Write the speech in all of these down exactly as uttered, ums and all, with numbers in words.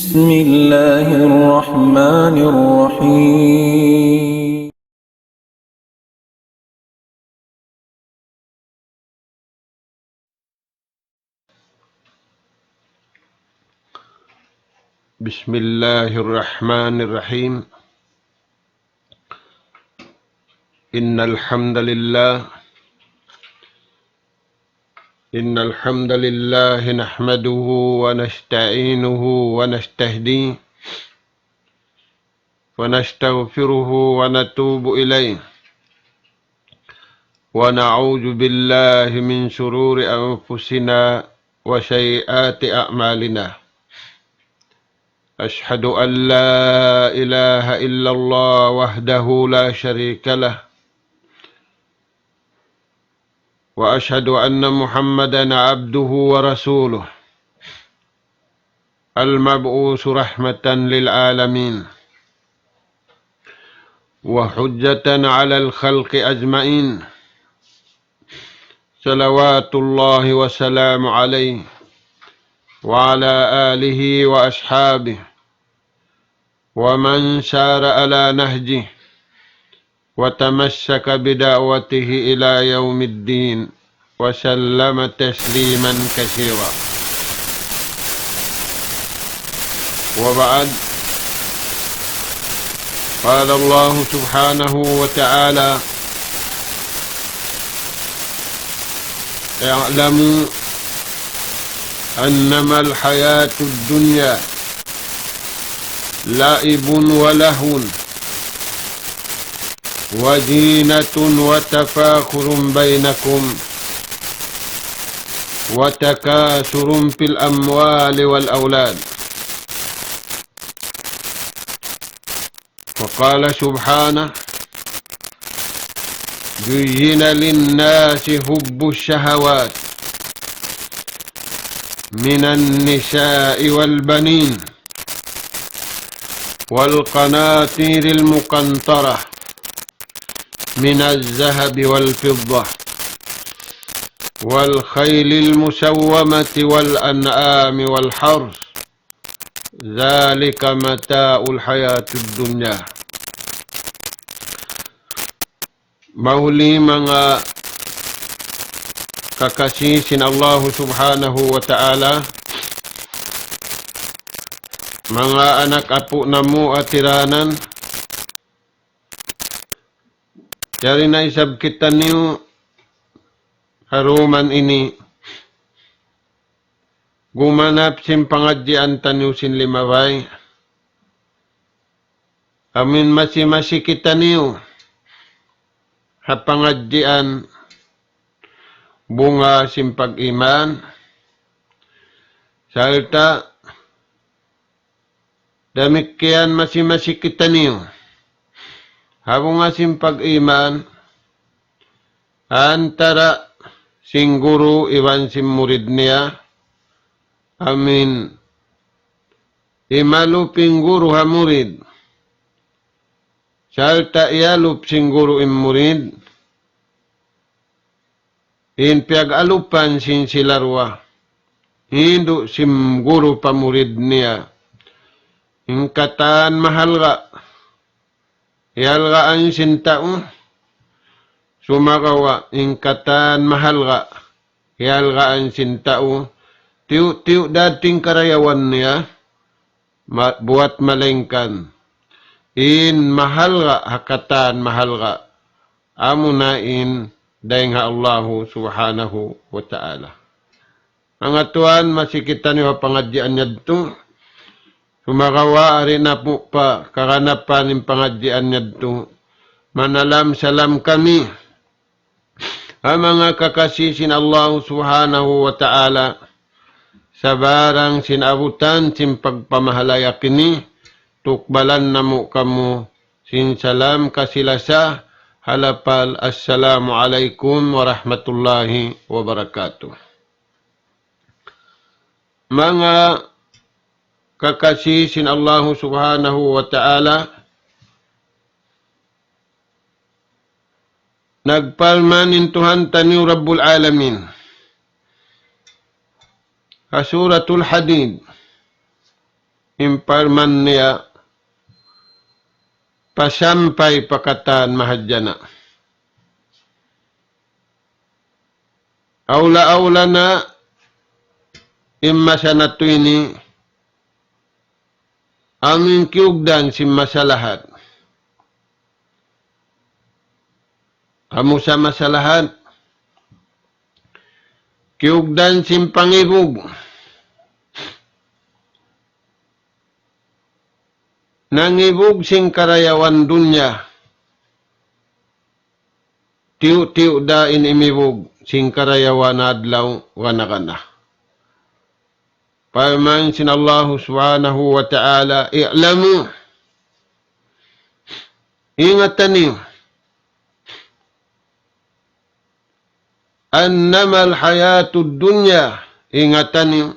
بسم الله الرحمن الرحيم. بسم الله الرحمن الرحيم. إن الحمد لله، إن الحمد لله نحمده ونستعينه ونستهديه ونستغفره ونتوب إليه، ونعوذ بالله من شرور أنفسنا وسيئات أعمالنا. أشهد أن لا إله إلا الله وحده لا شريك له، وأشهد أن محمدا عبده ورسوله، المبعوث رحمة للعالمين وحجة على الخلق أجمعين، صلوات الله وسلامه عليه وعلى آله وأصحابه ومن سار على نهجه وتمسك بدعوته إلى يوم الدين وسلم تسليما كثيرا. وبعد، قال الله سبحانه وتعالى: اعلموا أنما الحياة الدنيا لعب ولهو وزينة وتفاخر بينكم وتكاثر في الأموال والأولاد. وقال سبحانه: زين للناس حب الشهوات من النساء والبنين والقناطير المقنطرة من الذهب والفضة والخيل المسومة والأنعام والحرث، ذلك متاع الحياة الدنيا. Mahuli manga kakasi sin Allahu Subhanahu wa Ta'ala, manga anak apu' namu' atiranan, yari na isab kitaniyu ha dum ini gumanap sin pangadjian taniyu sin limabay. Amin masi-masi kitaniyu ha pangadjian bunga sin pag-iman, sarta' damikkiyan masi-masi kitaniyu ha bunga sin pag-iman, antara' sin guru iban sin murid niya, amin imalup in guru ha murid, sarta' iyalup sin guru in murid, in piyag-alupan sin sila duwa, hindu' sin guru pa murid niya, in katan mahalga', iyalgaan sin tau, sumagawa' in katan mahalga', iyalgaan sin tau, tiyu'-tiyu' da in karayawan niya, ma-, buwat malaingkan in mahalga' ha katan mahalga', amuna in dayn ha Allahu Subhanahu wa Ta'ala. Manga tuwan, masi kitaniyu ha pangadjian yadtu. Sumagawa' ari na pu pa kaganapan in pangadjian yadtu, manalam-salam kami ha manga kakasi sin Allahu Subhanahu wa Ta'ala, sabarang sin abutan sin pagpamahalaya' ini, tukbalan namu' kamu sin salam kasi-lasa, ha lapal Assalamu alaykum warahmatullahi wabarakatuh. Manga kakasi sin Allahu Subhanahu wa Ta'ala, nagparman in Tuhan taniyu Rabbul Alamin ha Suratul Hadid, in parman niya pasampay pa katan mahadjana. Awla-awla na in masa natu' ini, amu in kiyugdan sin masa lahat. Amu sa masa lahat, kiyugdan sin pangibug. Nangibug sin karayawan dunya. Tiyu'-tiyu' da in imibug sin karayawan adlaw gana-gana. Parman sin Allahu Subhanahu wa Ta'ala, اعلموا, ingata niyu, أنما الحياة الدنيا, ingata niyu,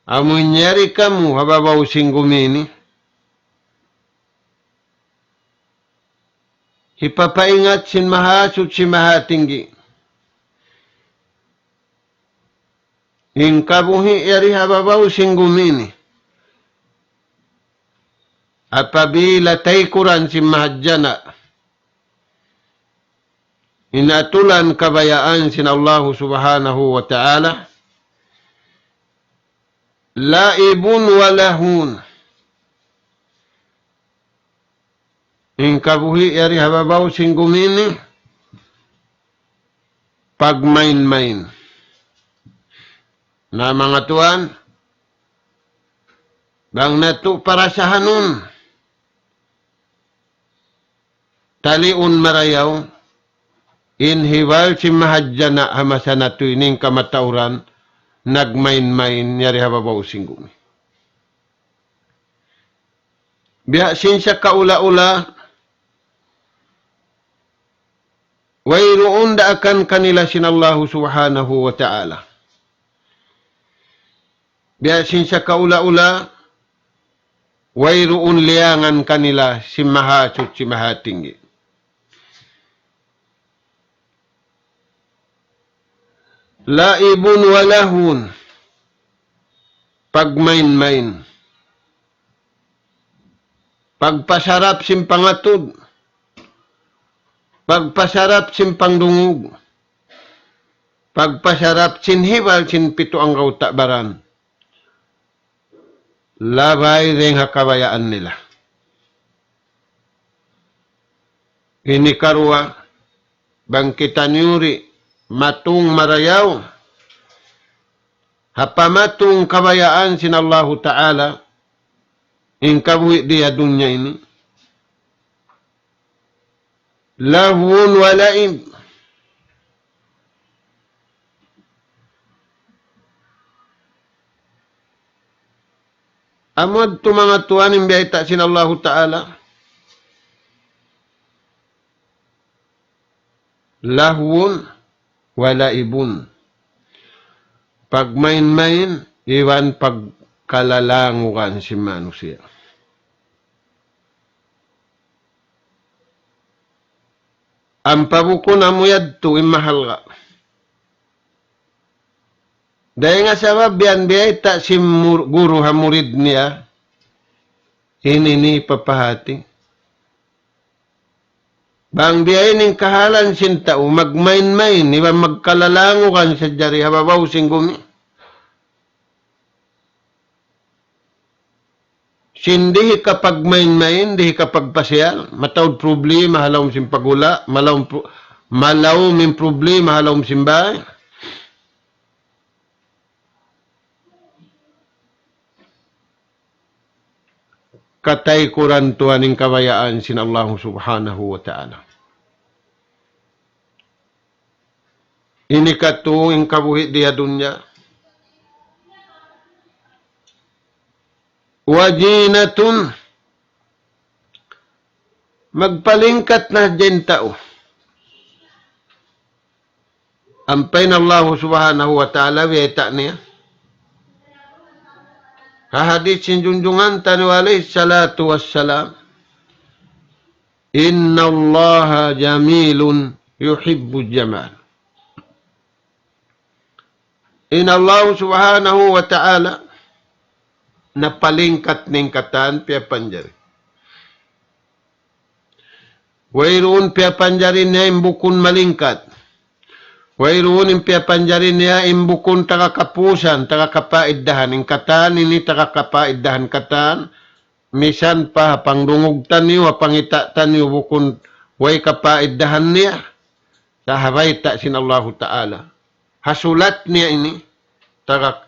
amu in yari kamu ha babaw sin gumi ini, hipapaingat sin Mahasuchi Mahatinggi. In kabuhi' yari ha babaw sin gumi ini, apabila taykuran sin mahadjana, in atulan kabayaan sin Allahu Subhanahu wa Ta'ala, لعب ولهو. In kabuhi' yari ha babaw sin gumi ini, pagmain-main. Na manga tuwan, bang natu' parasahanun, taliun marayaw, in hibal sin mahadjana ha masa natu' ini in kamatauran, nagmain-main yari ha babaw sin gumi. Biya' sin sakaula-ula, wayruun daakan kanila sin Allahu Subhanahu wa Ta'ala. Biya' sin sakaula-ula, wayruun liyangan kanila sin Mahasuchi Mahatinggi. لعب ولهو, pagmain-main. Pagpasarap sin pangatud. Pagpasarap sin pangdungug. Pagpasarap sin hibal sin pitu anggawta' baran. Labay dayn ha kabayaan nila. Ini karuwa, bang kitaniyu di' matung marayaw ha pamatung kabayaan sin Allahu Ta'ala, in kabuhi' di ha dunya ini. لهو ولعب. Amu yadtu manga tuwan in biyayta' sin Allahu Ta'ala. لهو ولعب. Pagmain-main, iban pagkalalangugan sin manusiya'. Ampa bukun amu yadtu in mahalga'. Dayn ha sabab yan biyayta' sin mur-, guru ha murid niya, ini ini papahati. Bang biya' ini in kahalan sin tau, magmain-main, iban magkalalangugan sadja di ha babaw sin gumi. Sin di' hikapagmain-main, di' hikapagpasiyal, mataud problema ha lawm sin pagula', malaw pro-, malaw in problema ha lawm sin bay. Kataykuran tuwan in kabayaan sin Allahu Subhanahu wa Ta'ala. Ini katu' in kabuhi' di ha dunya. وزينة, magpalingkat na in tau. Ampa in Allahu Subhanahu wa Ta'ala biyayta' niya ha hadith sin junjungan ta alayhi salatu wassalam, إن الله جميل يحب الجمال. In Allahu Subhanahu wa Ta'ala, napalingkat in katan piyapanjari. Wayruun piyapanjari niya in bukun malingkat. Wayruun in piyapanjari niya in bukun taga kapusan, taga kapaiddahan. In katan ini taga kapaiddahan katan, misan pa ha pangdungug taniyu, ha pangita' taniyu, bukun way kapaiddahan niya. Sa' ha bayta' sin Allahu Ta'ala. Ha sulat niya ini, taga,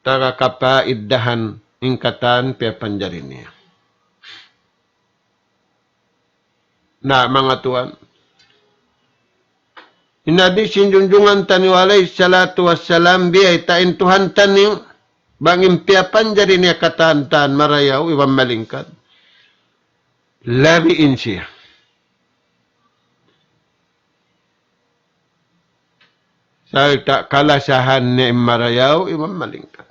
taga kapaiddahan in katan piyapanjari niya. Na, manga tuwan. In hadis sin junjungan taniyu alayhi salatu wassalam, biyayta' in Tuhan taniyu, bang in piyapanjari niya katan-katan marayaw iban malingkat. Labi in siya. Sarta' kalasahan niya in marayaw iban malingkat.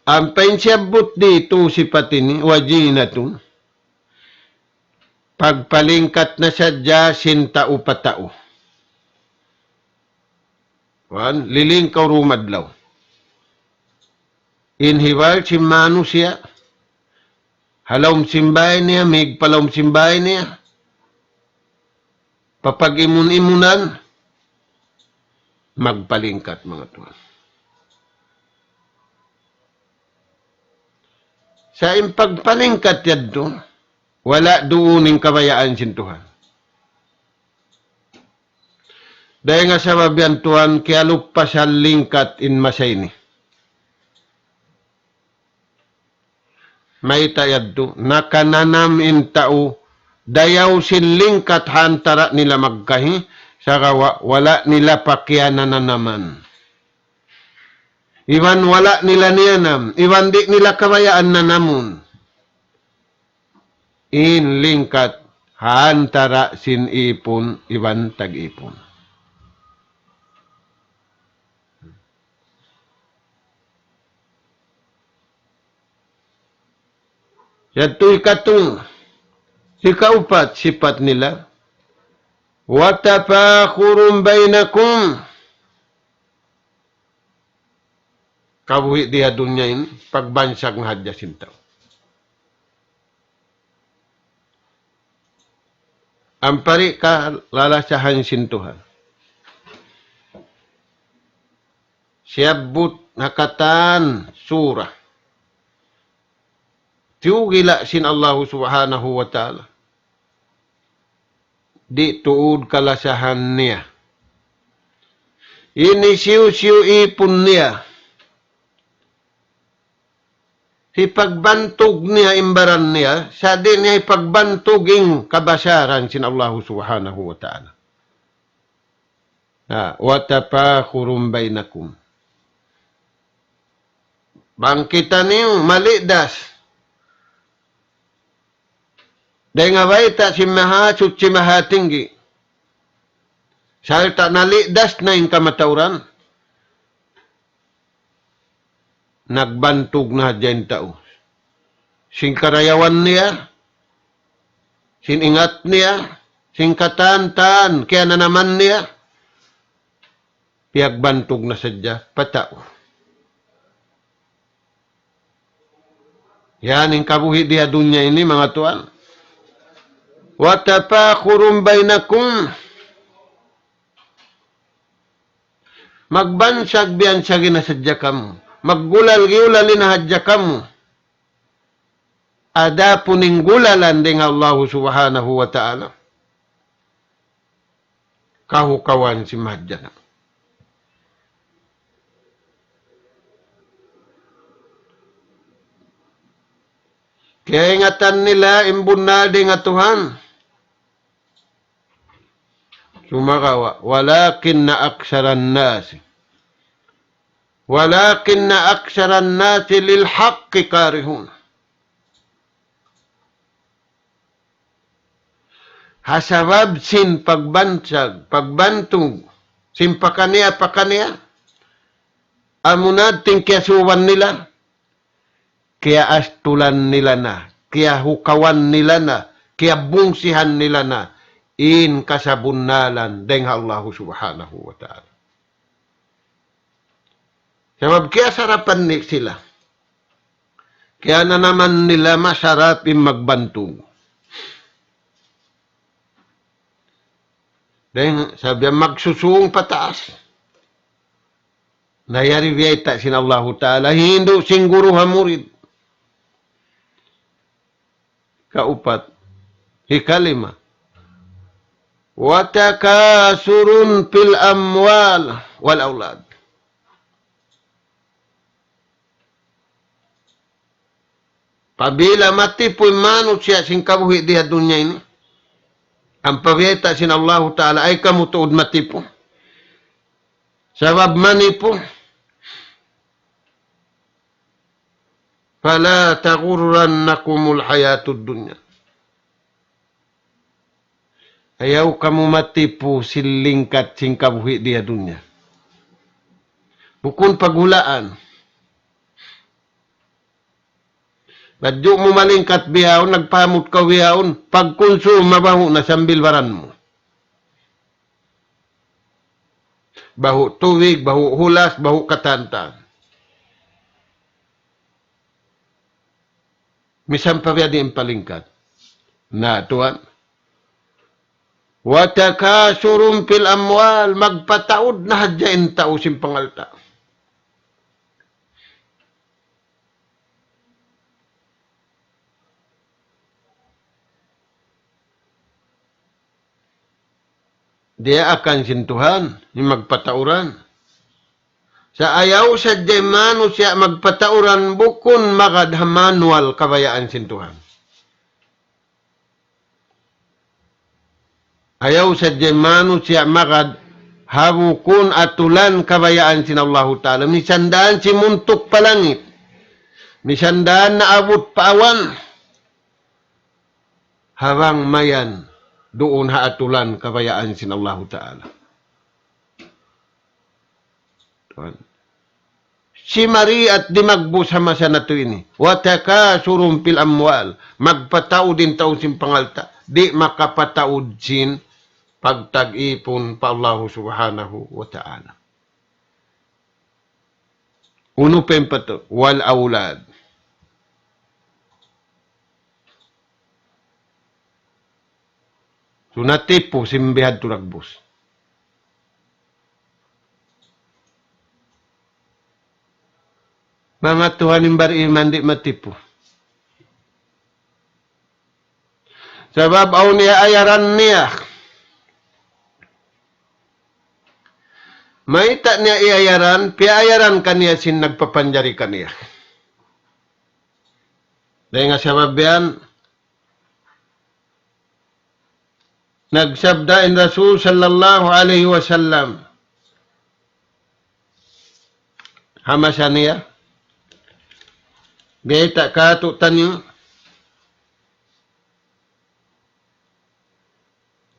Ampa in siyabbut ditu sipat ini, wa zinatun. Pagpalingkat na sadja sin tau pa tau. Wan, lilingkaw dumadlaw. In hibal sin manusiya', ha lawm sin bay niya, mig pa lawm sin bay niya, papag-imun-imunan, magpalingkat, manga tuwan. Sa' in pagpalingkat yadtu, wala' duun in kabayaan sin Tuhan. Dayn ha sabab yan tuwan, kiyalupasan lingkat in masa ini. Mayta' yadtu, nakananam in tau, dayaw sin lingkat ha antara' nila magkahi, sagawa' wala' nila pa kiyanananaman. Iban wala' nila niyanam, iban di' nila kabayaan nanamun. In lingkat ha antara' sin ipun iban tag-ipun. Yadtu hikatu, hikaupat sipat nila. وتفاخر بينكم. Kabuhi' di ha dunya ini, pagbansag na hadja sin tau. Ampa di' kalalasahan sin Tuhan. Siyabbut ha katan surah. Tiyugila' sin Allahu Subhanahu wa Ta'ala. Di' tuud kalasahan niya. Ini hisiyu-siyu ipun niya. Hipagbantug niya in baran niya, sa' di' niya hipagbantug in kabasaran sin Allahu Subhanahu wa Ta'ala. Ha, وتفاخر بينكم. Bang kitaniyu malidas dayn ha bayta' sin Mahasuchi Mahatinggi, sarta' nalidas na in kamatauran, nagbantug na hadja in tau. Sin karayawan niya, sin ingat niya, sin katan-katan kiyananaman niya, piyagbantug na sadja pa tau. Yan in kabuhi' di ha dunya ini, manga tuwan. وتفاخر بينكم. Magbansag-biyansagi na sadja kamu. Maggulal-giyulali na hadja kamu. Adapun in gulalan dayn ha Allahu Subhanahu wa Ta'ala, kahukawan sin mahadjana'. Kiyaingatan nila in bunnal dayn ha Tuhan. Sumagawa', ولكن أكثر الناس، ولكن أكثر الناس للحق كارهون. Ha sabab sin pagbansag, pagbantug, sin pakaniya-pakaniya, amu na in kiyasuban nila, kiyaastulan nila na, kiyahukawan nila na, kiyabungsihan nila na, in kasabunnalan dayn ha Allahu Subhanahu wa Ta'ala. Sabab kiyasarapan ni sila. iyananaman nila masarap in magbantug. Dayn ha sabab yan magsusūng pataas. Na yari biyayta' sin Allahu Ta'ala, hindu' sin guru ha murid. Kaupat, hikalima. وتكاثر في الأموال والأولاد. Apabila matipu' in manusiya' sin kabuhi' di ha dunya ini, ampa biyayta' sin Allahu Ta'ala, ayaw kamu tuud matipu'. Sabab manipu', فلا تغرنكم الحياة الدنيا. Ayaw kamu matipu' sin lingkat sin kabuhi' di ha dunya. Bukun paghulaan. Badju' mu malingkat bihaun, nagpamut kaw bihaun, pagkunsum mabahu' na sambil baran mu. Bahu' tubig, bahu' hulas, bahu' katantan. Misan pa biya' diin palingkat. Na, tuwan. وتكاثر في الأموال, magpataud na hadja in tau sin pangalta'. Diyaakan sin Tuhan, in magpatauran. Sa' ayaw sadja in manusiya' magpatauran bukun magad ha manual kabayaan sin Tuhan. Ayaw sadja in manusiya' magad ha bukun atulan kabayaan sin Allahu Ta'ala. Misan daan simuntuk pa langit. Misan daan naabut pa awan. Ha bang mayan duun ha atulan kabayaan sin Allahu Ta'ala. Tuwan. Simari at dimagbus ha masa natu' ini. وتكاثر في الأموال. Magpataud in tau sin pangalta'. Di' makapataud sin pagtag-ipun pa Allahu Subhanahu wa Ta'ala. Unu pa in patu-, والأولاد. Su natipu' sin bihadtu dagbus. Manga tuwan in bariman di' matipu'. Sabab awn niya ayaran niya. Mayta' niya iyayaran, piyaayaran kaniya sin nagpapanjari kaniya. Dayn ha sabab yan, nagsabda in Rasul sallallahu alayhi wasallam, ha masa niya, biyayta' kātu'niyu,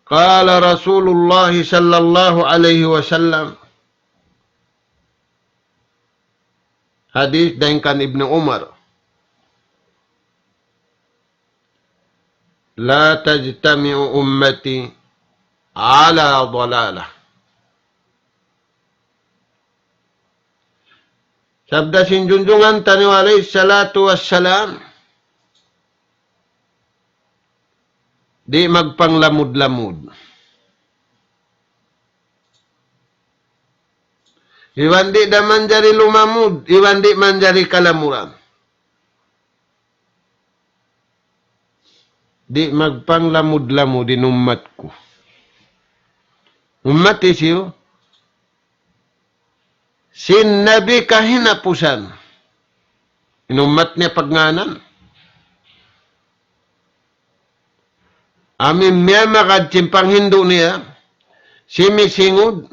قال رسول الله صلى الله عليه وسلم, hadith dayn kan Ibnu Umar, لا تجتمع أمتي على ضلالة. Sabda sin junjungan taniyu alayhi salatu wassalam, di' magpanglamud-lamud. Iban di' da manjari lumamud, iban di' manjari kalamuran. Di' magpanglamud-lamud in ummat ku. Ummat hisiyu? Sin Nabi kahinapusan. In ummat niya pagngānan. Amu in miyamagad sin panghindu' niya, simisingud.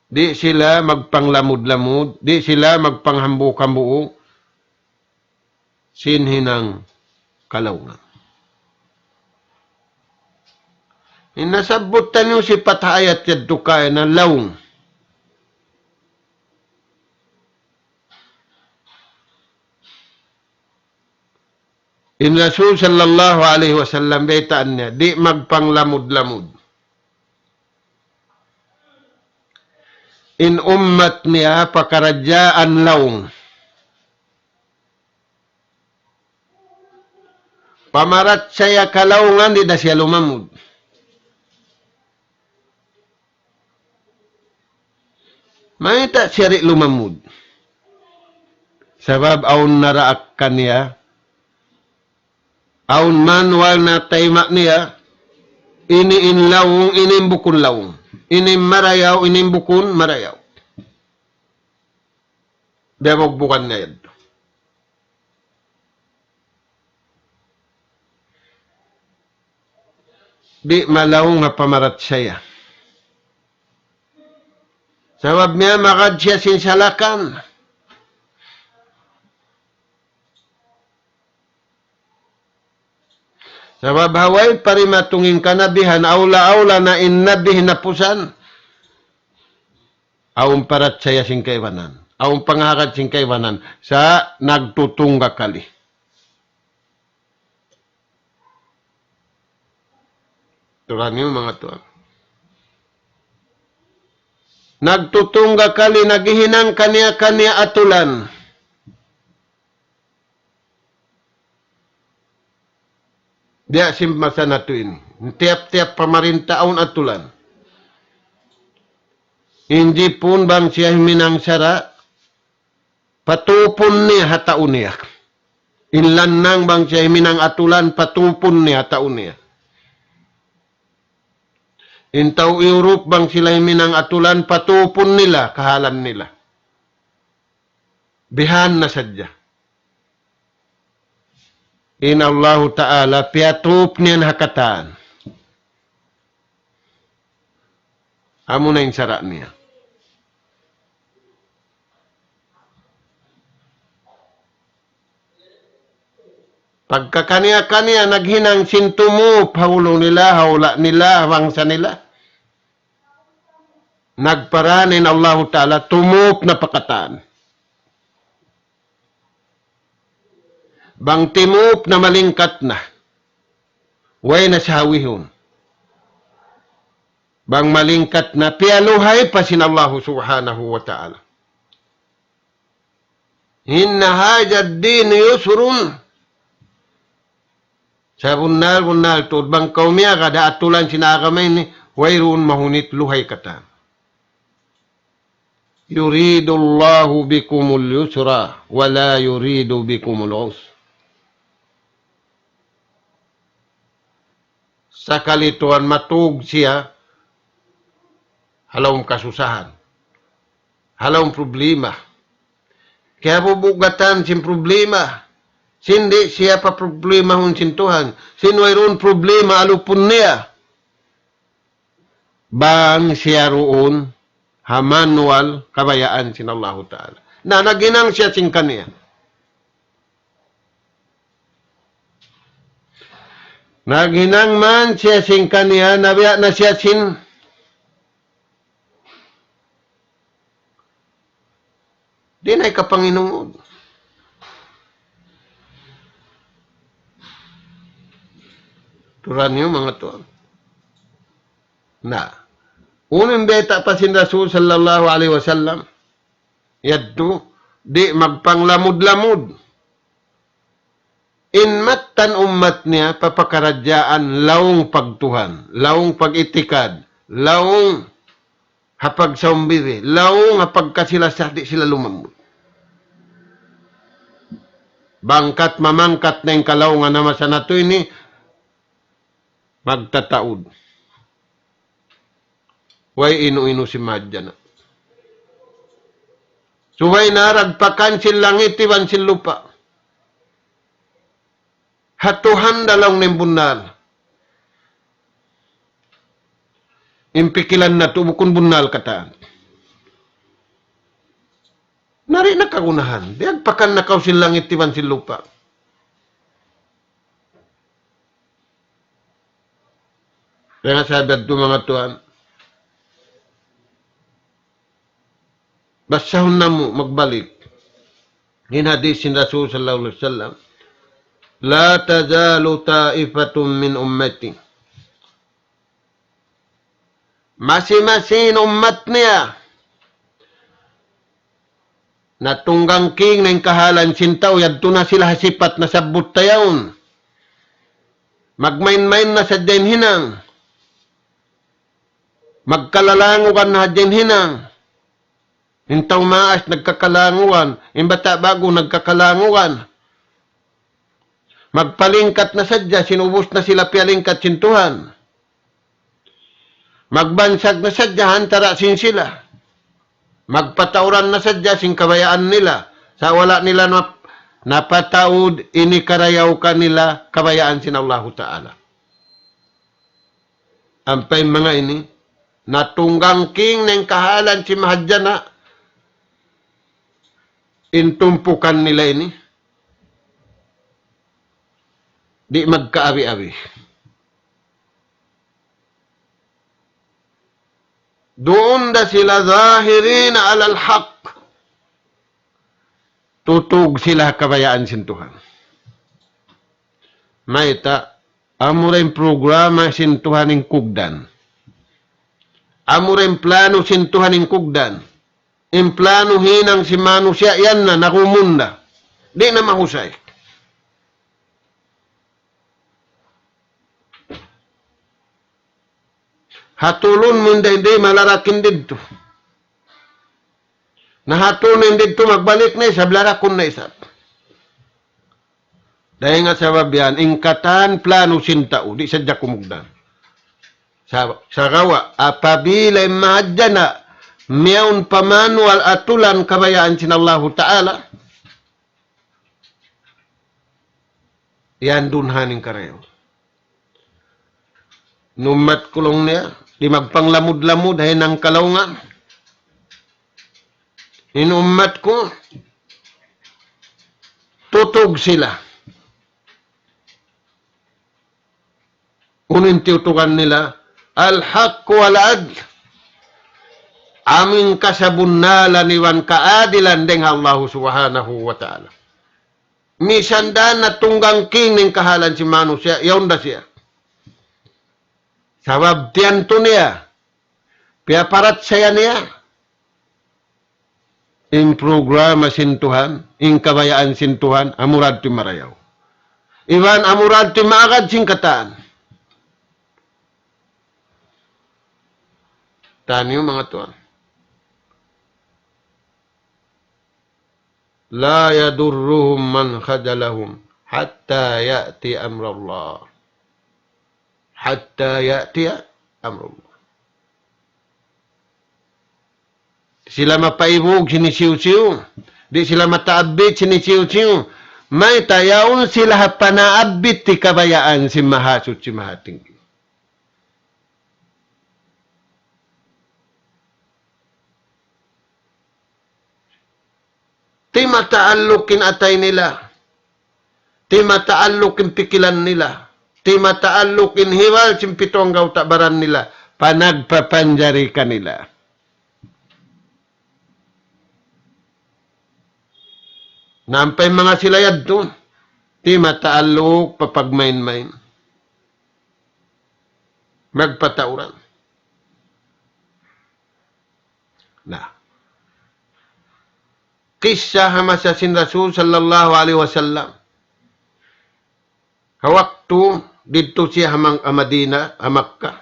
Di' sila magpanglamud-lamud, di' sila magpanghambuuk-hambuuk sin hinang kalaungan. In nasabbut taniyu sipat ha ayat yadtu kaina laung. In Rasul sallallahu alayhi wasallam baytaan niya, di' magpanglamud-lamud. in ummat niya pakaradjaan laung. Pamarachaya kalaungan di' da siya lumamud. Mayta' siya di' lumamud? Sabab awn naraak kaniya, awn manual na tayma' niya, ini in laung, ini in bukun laung. Ini in marayaw, ini in bukun marayaw. Biya' bukbukan niya yadtu. Di' malaung ha pamarachaya. Sabab niya magad siya sin salakan. Sabab ha way pa dimatung in kanabihan, awla-awla na in nabi hinapusan. Awn parachaya sin kaibanan. Awn pangahagad sin kaibanan. Sa' nagtutungga kali. Turan niyu manga tuwan. Nagtutungga kali, naghihinang kaniya-kaniya atulan. Biya' sin masa natu' ini. Tiyap-tiyap pamarinta awn atulan. In Jipun bang siya himinang sara', patupun niya ha tau niya. In Lannang bang siya himinang atulan, patupun niya ha tau niya. In tau Europe bang sila himinang atulan, patupun nila, kahalan nila. Bihan na sadja. In Allahu Ta'ala, piyatup niya na ha katan. Amu na in sara' niya. Pagka kaniya-kaniya naghinang sin tumup ha ulu nila, ha hula' nila, ha bangsa nila. Nagparaan in Allahu Ta'ala, tumup na pa katan. Bang timup na malingkat na. Way na sahawihun. Bang malingkat na, piyaluhay pa sin Allahu Subhanahu wa Ta'ala. إن هذا الدين يسر. Sabunnal-bunnal tuud bang kaw miyagad ha atulan sin agama ini, wayruun mahunit, luhay katan. يريد الله بكم اليسر ولا يريد بكم العسر. Sakali tuwan matug siya ha lawm kasusahan, ha lawm problema. Kiyabubugatan sin problema. Sin di' siya paproblemahun sin Tuhan. Sin wayruun problema alupun niya. Bang siya duun ha manual kabayaan sin Allahu Ta'ala. Na naghinang siya sin kaniya. Naghinang man siya sin kaniya, na biya' na siya sin di' na ikapanginungud. Turan niyu manga tuwan. Na, unu in bayta' pa sin Rasul sallallahu alayhi wasallam, yadtu, di' magpanglamud-lamud. In mattan ummat niya, papakaradjaan laung pagtuhan, laung pag-itikad, laung ha pagsaumbiri, laung ha pagkasi-lasa, di' sila lumamud. Bangkat mamangkat na in kalaungan ha masa natu' ini, magtataud. Way inu-inu sin mahadjana'. Subay na dagpakan sin langit iban sin lupa'. Ha Tuhan da laung niya in bunnal. In pikilan natu' bukun bunnal katan. Na di' na kagunahan. Diyagpakan na kaw sin langit iban sin lupa'. Kaya nga sabi yadtu manga tuwan, basahun namu' magbalik in hadith sin Rasul sallallahu alayhi wasallam, لا تزال طائفة من أمتي. Masi-masi in ummat niya, Natunggang king na in kahalan sin tau, yadtu na sila ha sipat nasabbut ta yaun. Magmain-main na sadja in hinang. Magkalalangugan na sadja in hinang. In tau maas nagkakalangugan, in bata' ba'gu nagkakalangugan. Magpalingkat na sadja, sin ubus na sila piyalingkat sin Tuhan. Magbansag na sadja ha antara' sin sila. Magpatauran na sadja sin kabayaan nila. Sa' wala' nila nap-, napataud ini karayaw kanila kabayaan sin Allahu Ta'ala. Ampa in manga ini, natunggang king na in kahalan sin mahadjana', in tumpukan nila ini, di' magkaabi-abi. Duun da sila ظاهرين على الحق. Tutug sila kabayaan sin Tuhan. Mayta', amura in programa sin Tuhan in kugdan. Amura in plano sin Tuhan in kugdan. In plano hinang sin manusiya' yan na narumunda. Di' na mahusay. Hatulun mu in dayndi malarakin didtu. Na hatulun in didtu magbalik na isab, larakun na isab. Dayn ha sabab yan, in katan plano sin tau, di' sadja kumugdan. Sa-, sagawa', apabila in mahadjana', miyawn pa manual atulan kabayaan sin Allahu Ta'ala, yan duun ha in karayaw. In ummat ku laung niya, di' magpanglamud-lamud, ha hinang kalaungan. In ummat ku, tutug sila. Unu in tiyutugan nila, الحق والعدل. Amu in kasabunnalan iban kaadilan dayn ha Allahu Subhanahu wa Ta'ala. Misan da natunggang king na in kahalan sin manusiya', yaun da siya. Sabab tiyantu niya, piyaparachaya niya, in programa sin Tuhan, in kabayaan sin Tuhan, amura yadtu in marayaw. Iban amura yadtu in maagad sin katan. Taniyu manga tuwan. لا يضرهم من خذلهم حتى يأتي أمر الله. حتى يأتي أمر الله. Di' sila mapaibug sin hisiyu-siyu. Di' sila mataabbit sin hisiyu-siyu. Mayta' yaun sila ha panaabbit ti kabayaan sin Mahasuchi Mahatinggi. Di' mataalluk in atay nila. Di' mataalluk in pikilan nila. Di' mataalluk in hibal sin pitu anggawta' baran nila. Panagpapanjari kanila. Na ampa in manga sila yadtu, di' mataalluk pa pagmain-main. Magpatauran. Na. Kissa ha masa sin Rasul sallallahu alayhi wasallam. Ha waktu didtu siya ha Mang-, ha Madina, ha Makkah.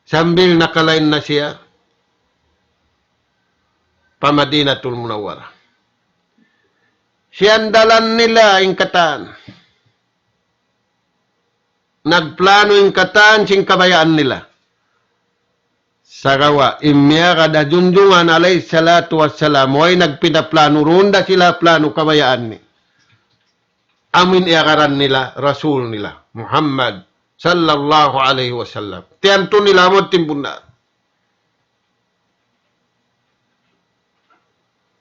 Sambil nakalain na siya pa Madinatul Munawwarah. Siyandalan nila in katan. Nagplano in katan sin kabayaan nila. Sagawa', in miyagad ha Junjungan alayhi salatu wassalam, way nagpinaplano, duun da sila plano kabayaan niya. Amu in iyagaran nila, Rasul nila, Muhammad sallallahu alayhi wasallam. Tiyantu nila amu in bunnal.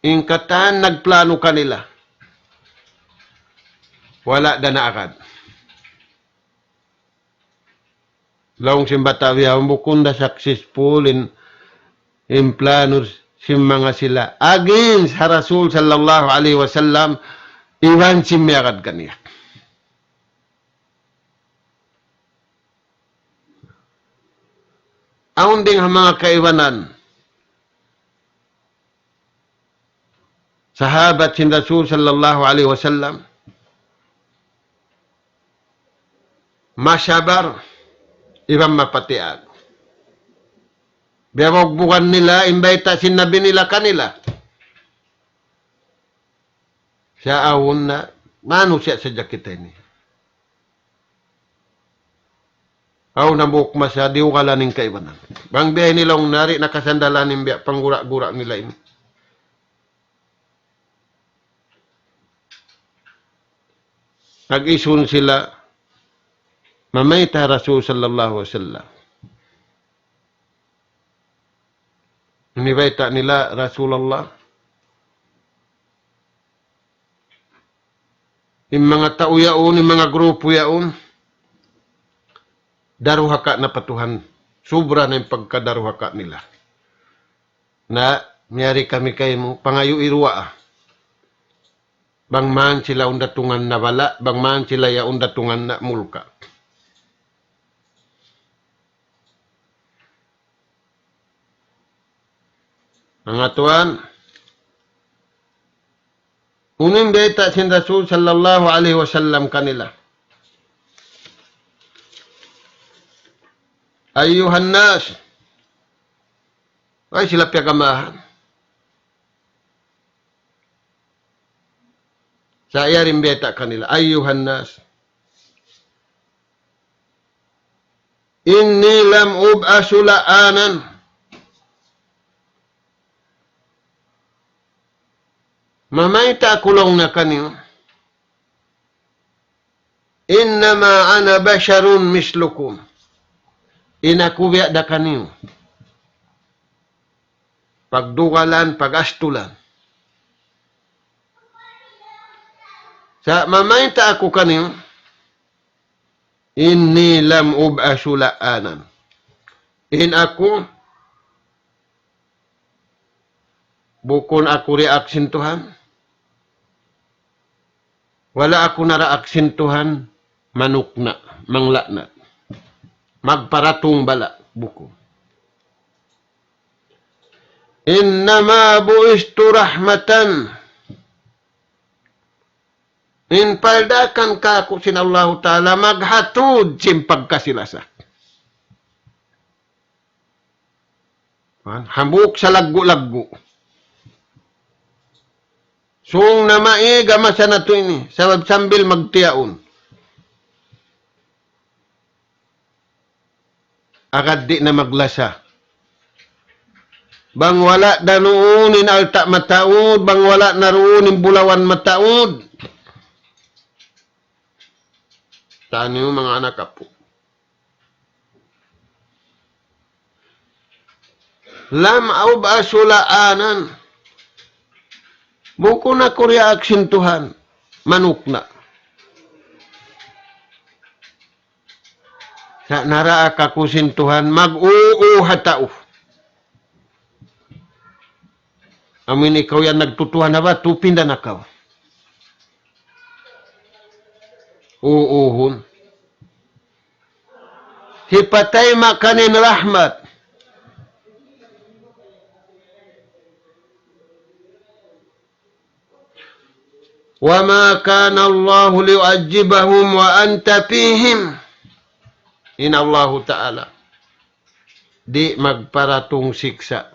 In katan nagplano kanila. Wala' da naagad. Laung sin Batawi, awn bukun da successful in, in plano sin manga sila. Against ha Rasul sallallahu alayhi wasallam, iban sin miyagad kaniya. Awn dayng ha manga kaibanan. sahabat sin Rasul sallallahu alayhi wasallam, masabar iban mapatiyag. Biyabugbugan nila in bayta' sin Nabi nila kanila. Sa' awn na, manusiya' sadja kita ini. Awn hambuuk masa diyugalan in kaibanan. Bang biya' ini laung niya di' na kasandalan in biya' panggura-gura nila ini. Nag-isun sila, mamayta' Rasul sallallahu alayhi wasallam. Ini bayta' nila, Rasulullah, in manga tau yaun, in manga grupu yaun, daruhaka na pa Tuhan. Subra na in pagkadaruhaka nila. Na, miyari kami kaymu, pangayui duwaa. Bang man sila undatungan na bala', bang man sila yaun datungan na mulka'. Manga tuwan, unu in bayta' sin Rasul sallallahu alayhi wasallam kanila. أيها الناس. Ay sila piyagamahan. Sa' yari in bayta' kanila, أيها الناس. إني لم أبعث لعانا. Mamayta' aku laung niya kaniyu. إنما أنا بشر مثلكم. In aku biya' da kaniyu. Pagdugalan, pag-astulan. Sa' mamayta' aku kaniyu, إني لم أبعث لعانا. In aku, bukun aku diyaak sin Tuhan. Wala' aku naraak sin Tuhan manukna', mangla'nat. Magparatung bala', bukun. إنما بعثت رحمة. In piyadaakan kaku' sin Allahu Ta'ala maghatud sin pagkasi-lasa. Hambuuk salaggu'-laggu'. Sung na maig ha masa natu' ini, sabab sambil magtiyaun. Agad di' na maglasa. Bang wala' da duun in alta' mataud, bang wala' na duun in bulawan mataud. Taniyu manga anak apu'. لم أبعث لعانا. Bukun aku diyaak sin Tuhan manukna'. Sa' naraak aku sin Tuhan mag-uu ha tau. Amu in ikaw yan nagtutuhan na ba, tupinda na kaw. Uuhun. Hipatay makanin rahmat. وما كان الله ليعذبهم وأنت فيهم. In Allahu Ta'ala di' magparatung siksa'.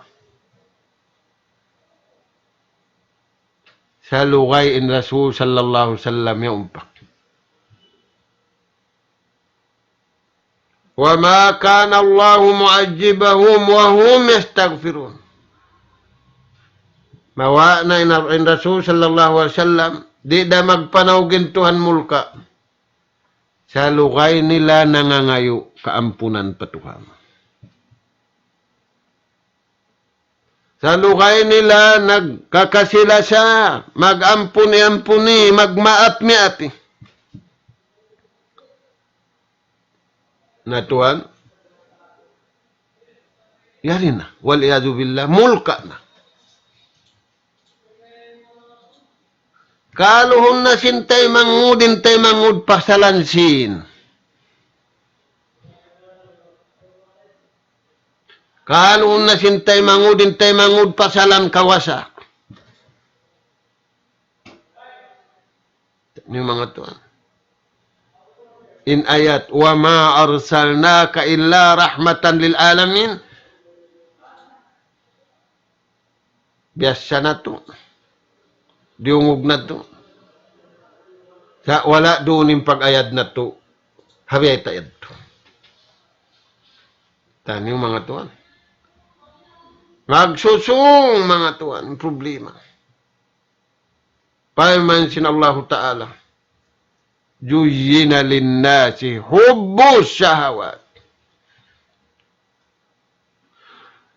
Salugay in Rasul sallallahu alayhi wasallam yaun pa. وما كان الله معذبهم وهم يستغفرون. Mawa' na in, in Rasul sallallahu alayhi wasallam, di' da magpanaug in Tuhan mulka'. Salugay nila nangangayu' kaampunan pa Tuhan. Salugay nila nagkakasi-lasa, mag-ampuni-ampuni, magmaap-miapi. Na tuwan, yari na, والعياذ بالله, mulka' na. Kaluhun na sin taymanghud, in taymanghud pasalan sīn. Kaluhun na sin taymanghud, in taymanghud pasalan kawasa. Ini manga tuwan. In ayat, وما أرسلناك إلا رحمة للعالمين. Biyassa natu'. Diyungug natu'. Sa' wala' duun in pag-ayad natu'. Ha biyayta' yadtu. Taniyu manga tuwan. Magsusung manga tuwan, problema. Parman sin Allahu Ta'ala, زين للناس حب الشهوات.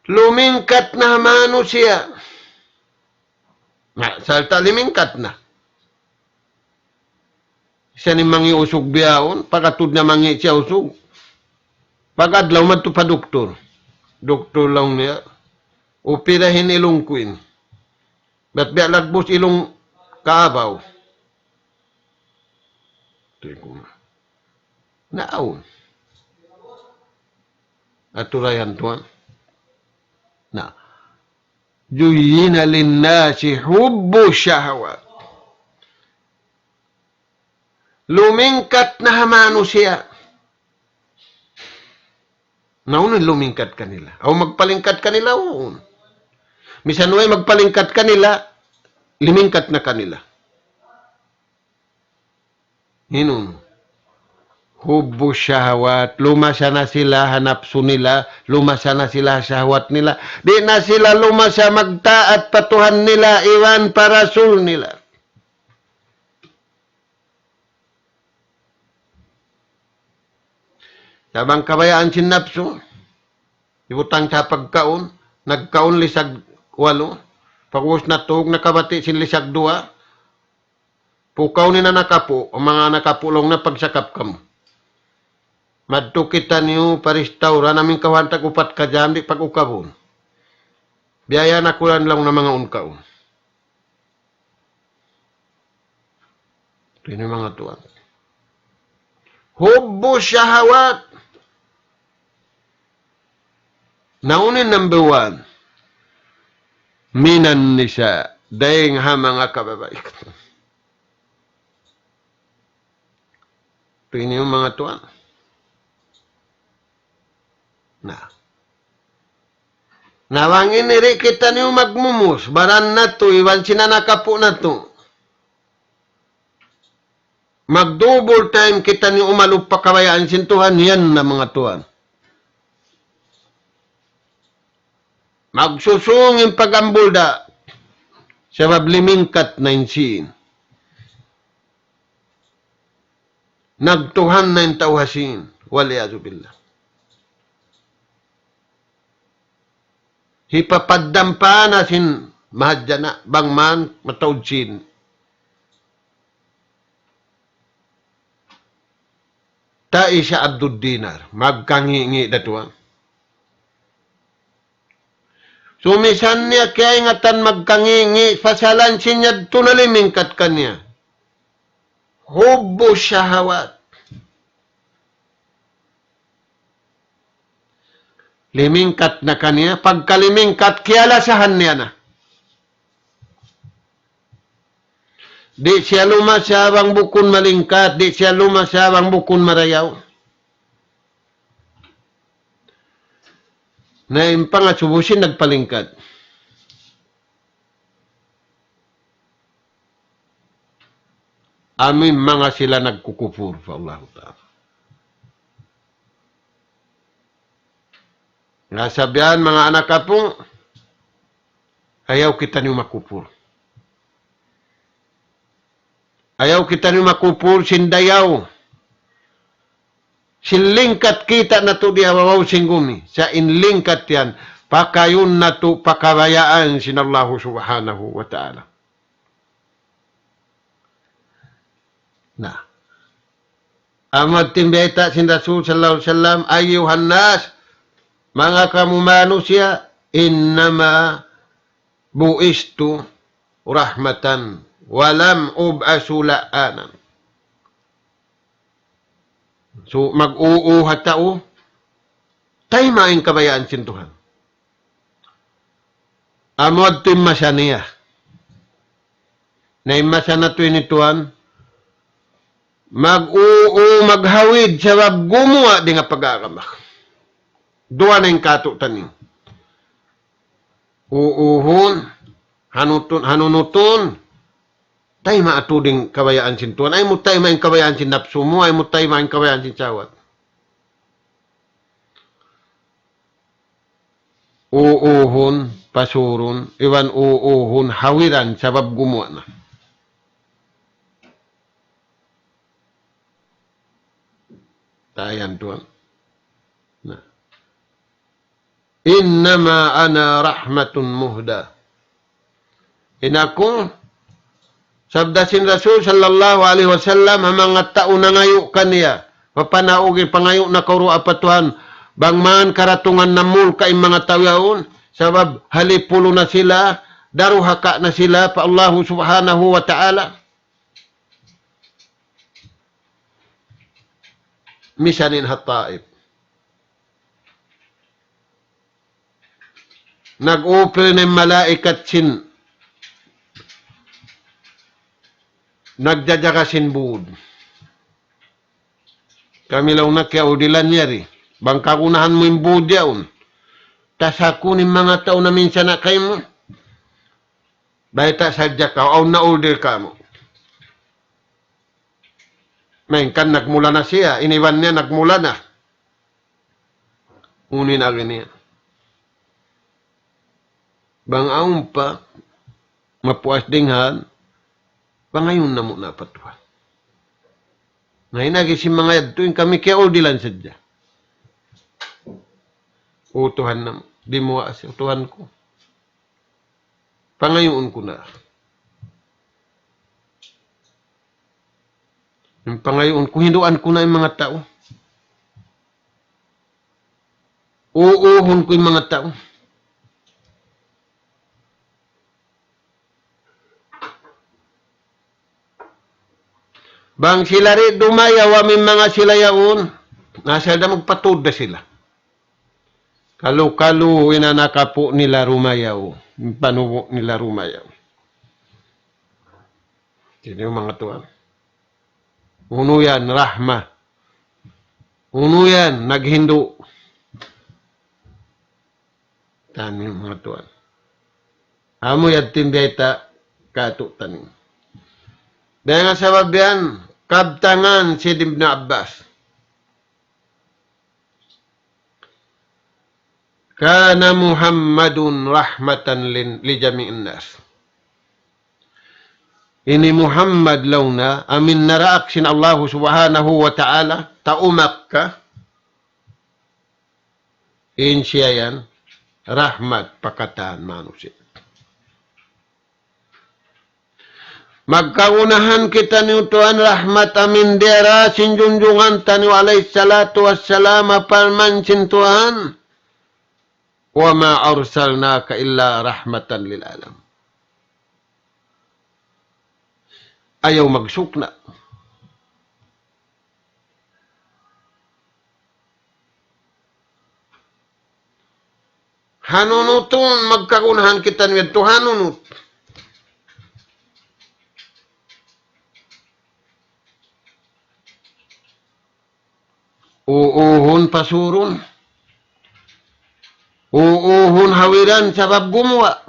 Lumingkat na ha manusiya'. Na, sarta' lumingkat na. Siya in mangi' usug bihaun, pag'atud niya mangi' siya usug. Pag-adlaw madtu pa doktor. Doktor laung niya, "Upirahi in ilung ku ini. Bat biya' lagbus ilung kaabaw." Tuwi ku na. Naawn. Aturayan tuwan. Na. زين للناس حب الشهوات. Lumingkat na ha manusiya'. Na unu in lumingkat kanila? Awn magpalingkat kanila, unu? Misan way magpalingkat kanila, lumingkat na kanila. Hinun. حب الشهوات, lumasa na sila ha napsu nila, lumasa na sila ha shahwat nila. Di' na sila lumasa magtaat pa Tuhan nila, iban pa Rasul nila. Sa' bang kabayaan sin napsu, hibutang ta pagkaun, nagkaun lisag walu, pag'ubus natug, nakabati' sin lisag duwa, "Pukaw niyu in anak apu', o manga anak apu'," laung niya, "pagsakap kamu. Madtu kitaniyu pa restaurant, amu in kawhaan tag upat ka jam, di' pag-ukabun. Biyayan aku yan," laung niya, "mangaun kaw." Ini manga tuwan. حب الشهوات. Na unu in number one? من النساء. Dayng ha manga kababaihan. Ini manga tuwan. Na. Na bang ini di' kitaniyu magmumus, baran natu', iban sin anak apu' natu'. Mag-double time kitaniyu umalup pa kabayaan sin Tuhan, yan na manga tuwan. Magsusung in pag-ambulda'. Sabab limingkat na in sīn. Nagtuhan na in tau ha sīn. والعياذ بالله. Hipapaddam pa na sin mahadjana', bang man mataud sīn. Ta'isa Abdud Dinar, magkangi'-ngi' da tuwan. Sumisan niya kiyaingatan magkangi'-ngi', pasalan sin yadtu na limingkat kaniya. حب الشهوات. Limingkat na kaniya, pagka limingkat, kiyalasahan niya na. Di' siya lumasa bang bukun malingkat, di' siya lumasa bang bukun marayaw. Na in pangasubu sin nagpalingkat. Amu in manga sila nagkukupur pa Allahu Ta'ala. Na sabab yan, manga anak apu', ayaw kitaniyu makupur. Ayaw kitaniyu makupur sin dayaw. Sin lingkat kita' natu' di ha babaw sin gumi. Sa' in lingkat yan, pakayun natu' pa kabayaan sin Allahu Subhanahu wa Ta'ala. Na. Amu in bayta' sin Rasul sallallahu alayhi wasallam, أيها الناس, manga kamu manusiya', إنما بعثت رحمة ولم أبعث لعانا. So, mag-uu ha tau, tayma' in kabayaan sin Tuhan. Amu yadtu in masa niya. Na in masa natu' ini tuwan, Mag-uu, maghawid, sabab gumuwa' dayn ha pag-agama. Duwa na in katu'niyu. Uuhun, hanutun, hanunutun, tayma' tuud in kabayaan sin Tuhan. Ayaw mu taymaun in kabayaan sin napsu mu, ayaw mu taymaun in kabayaan sin sahwat. Uuhun, pasurun, iban uuhun, hawiran, sabab gumuwa' na. Tayan tuwan. Na. إنما أنا رحمة مهداة. In aku, sabda sin Rasul sallallahu alayhi wasallam, ha manga tau nangayu' kaniya, mapanaug in pangayu' na kaw duwaa pa Tuhan, bang man karatungan na mulka' in manga tau yaun, sabab halipulu na sila, daruhaka na sila pa Allahu subhanahu wa ta'ala. Misan in ha Taif. Nag-upil na in malaikat sin nagjajaga sin būd. Kami laung na kiyauldilan yari. Bang kagunahan mu in būd yaun. Tasakun in manga tau na minsan na kaymu. Bayta' sadja kaw, awn na uldil kamu. Malayngkan nagmula na siya, in iban niya nagmula na. Unu in agi niya. Bang awn pa, mapuas dayn ha, pangayuun namu' na pa Tuhan. Na in agi sin manga yadtu, in kami kiyauldilan sadja. O Tuhan namu', di' mu wa-, o Tuhan ku. Pangayuun ku na. In pangayuun ku, hinduan ku na in manga tau. Uuhun ku in manga tau. Bang sila di' dumayaw, amu in manga sila yaun, na sila da magpatud da sila. Kalu-kalu in anak apu' nila dumayaw, in panubu' nila dumayaw. Sini manga tuwan. Unu yan, rahma. Unu yan, naghindu'. Tani manga tuwan. Amu yadtu in biyayta' katu'niyu. Dayn ha sabab yan, kabtangan sin Ibn Abbas. كان محمد رحمة ل-، لجميع الناس. Ini Muhammad laung niya, amu in naraak sin Allahu subhanahu wa ta'ala, tau Makkah, in siya yan, rahmat pa katan manusiya'. Magkagunahan kitaniyu tuwan rahmat amu in diyara sin junjungan taniyu alayhi salatu wassalam, parman sin Tuhan, وما أرسلناك إلا رحمة للعالمين. Ayaw magsukna'. Hanunutun, magkagunahan kitaniyu yadtu hanunut. Uuhun pasurun. Uuhun hawiran sabab gumuwa'.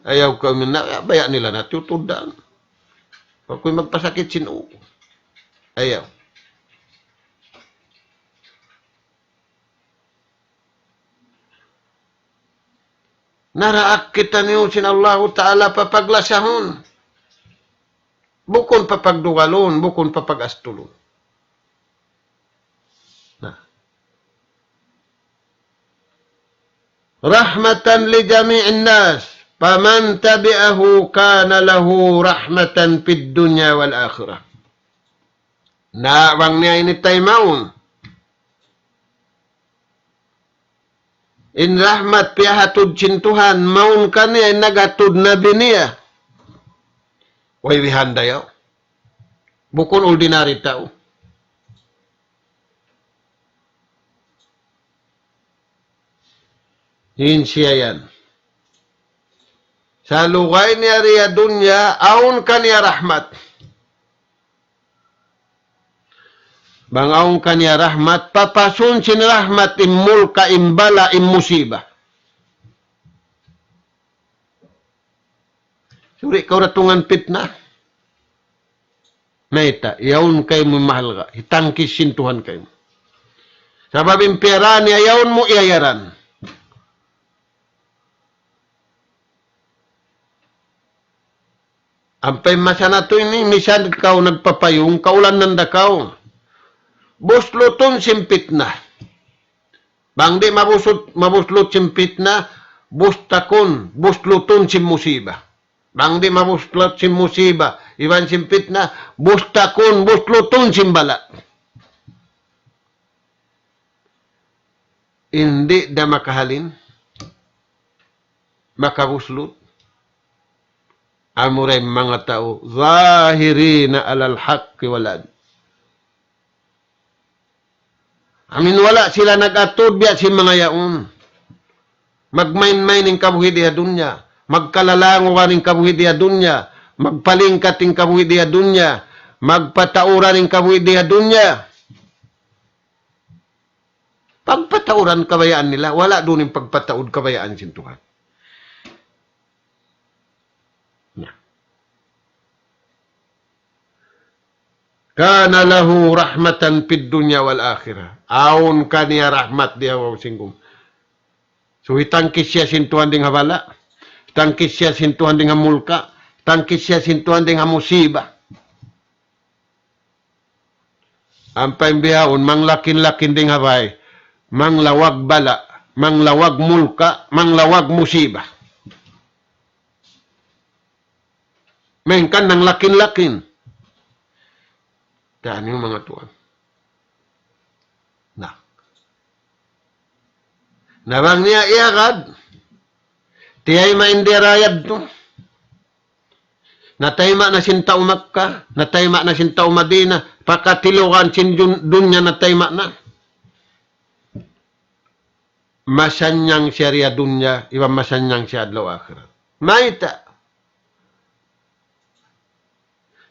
Ayaw kami na, baya' nila na tutudan. Aku magpasakit sin uu. Ayaw. Naraak kitaniyu sin Allahu Ta'ala papaglasahun. Bukun papagdugalun, bukun papag-astulun. Na. رحمة لجميع الناس، فمن تبعه كان له رحمة في الدنيا والآخرة. Na, bang niya ini taymaun. In rahmat piyahatud sin Tuhan, mawn kaniya in naghatud nabi niya. Way bihan dayaw. Bukun ordinary tau. In siya yan. Sa' lugay niya di ha dunya, awn kaniya rahmat. Bang awn kaniya rahmat, papasun sin rahmat in mulka', in bala', in musiba. Suri' kaw datungan pitna. Mayta', yaun kaymu mahalga', hitangkis sin Tuhan kaymu. Sabab in piyaraan niya yaun mu iyayaran. Ampa in masa natu' ini, misan kaw nagpapayung, kaulanan da kaw. Buslutun sin pitna. Bang di' mabusut-, mabuslut sin pitna, bustakun, buslutun sin musiba. Bang di' mabuslut sin musiba, iban sin pitna, bustakun, buslutun sin bala'. Di' da makahalin, makabuslut. Amura in manga tau, ظاهرين على الحق ولا. Amin wala' sila nag-atud biya' sin manga yaun. Magmain-main in kabuhi' di ha dunya. Magkalalangugan in kabuhi' di ha dunya. Magpalingkat in kabuhi' di ha dunya. Magpatauran in kabuhi' di ha dunya. Pagpatauran kabayaan nila, wala' duun in pagpataud kabayaan sin Tuhan. Na. كان له رحمة في الدنيا والآخرة. Awn kaniya rahmat di ha babaw sin gum. So, hitangkis siya sin Tuhan dayn ha bala'. Hitangkis siya sin Tuhan dayn ha mulka'. Hitangkis siya sin Tuhan dayn ha musiba. Ampa in bihaun, manglakin-lakin dayn ha bay. Manglawag bala', manglawag mulka', manglawag musiba. Malayngkan nanglakin-lakin. Yan in manga tuwan. Na. Na bang niya iyagad, tiyayma' in diyarayad tu. Natayma' na sin tau Makkah, natayma' na sin tau Madinah, pakatilugan sin dun-, dunya natayma' na. Masannyang siya di ha dunya, iban masannyang siya adlaw akhirat. Mayta'?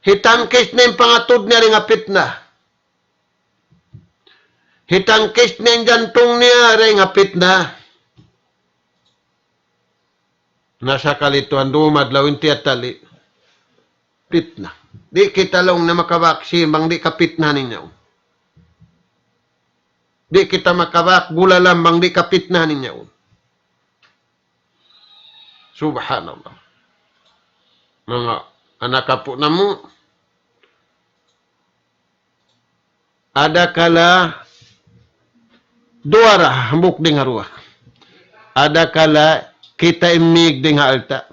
Hitangkis niya in pangatud niya dayn ha pitna. Hitangkis niya in jantung niya dayn ha pitna. Na sakali tuwan dumadlaw in tiyatali'. Pitna. Di' kita laung na makabak sin bang di' kapitnahan in yaun. Di' kita makabak gulalan bang di' kapitnahan in yaun. Subhanallah. Manga anak apu' namu', adakala duwa ra hambuuk dayn ha duwa. Adakala kita' in mīg dayn ha alta'.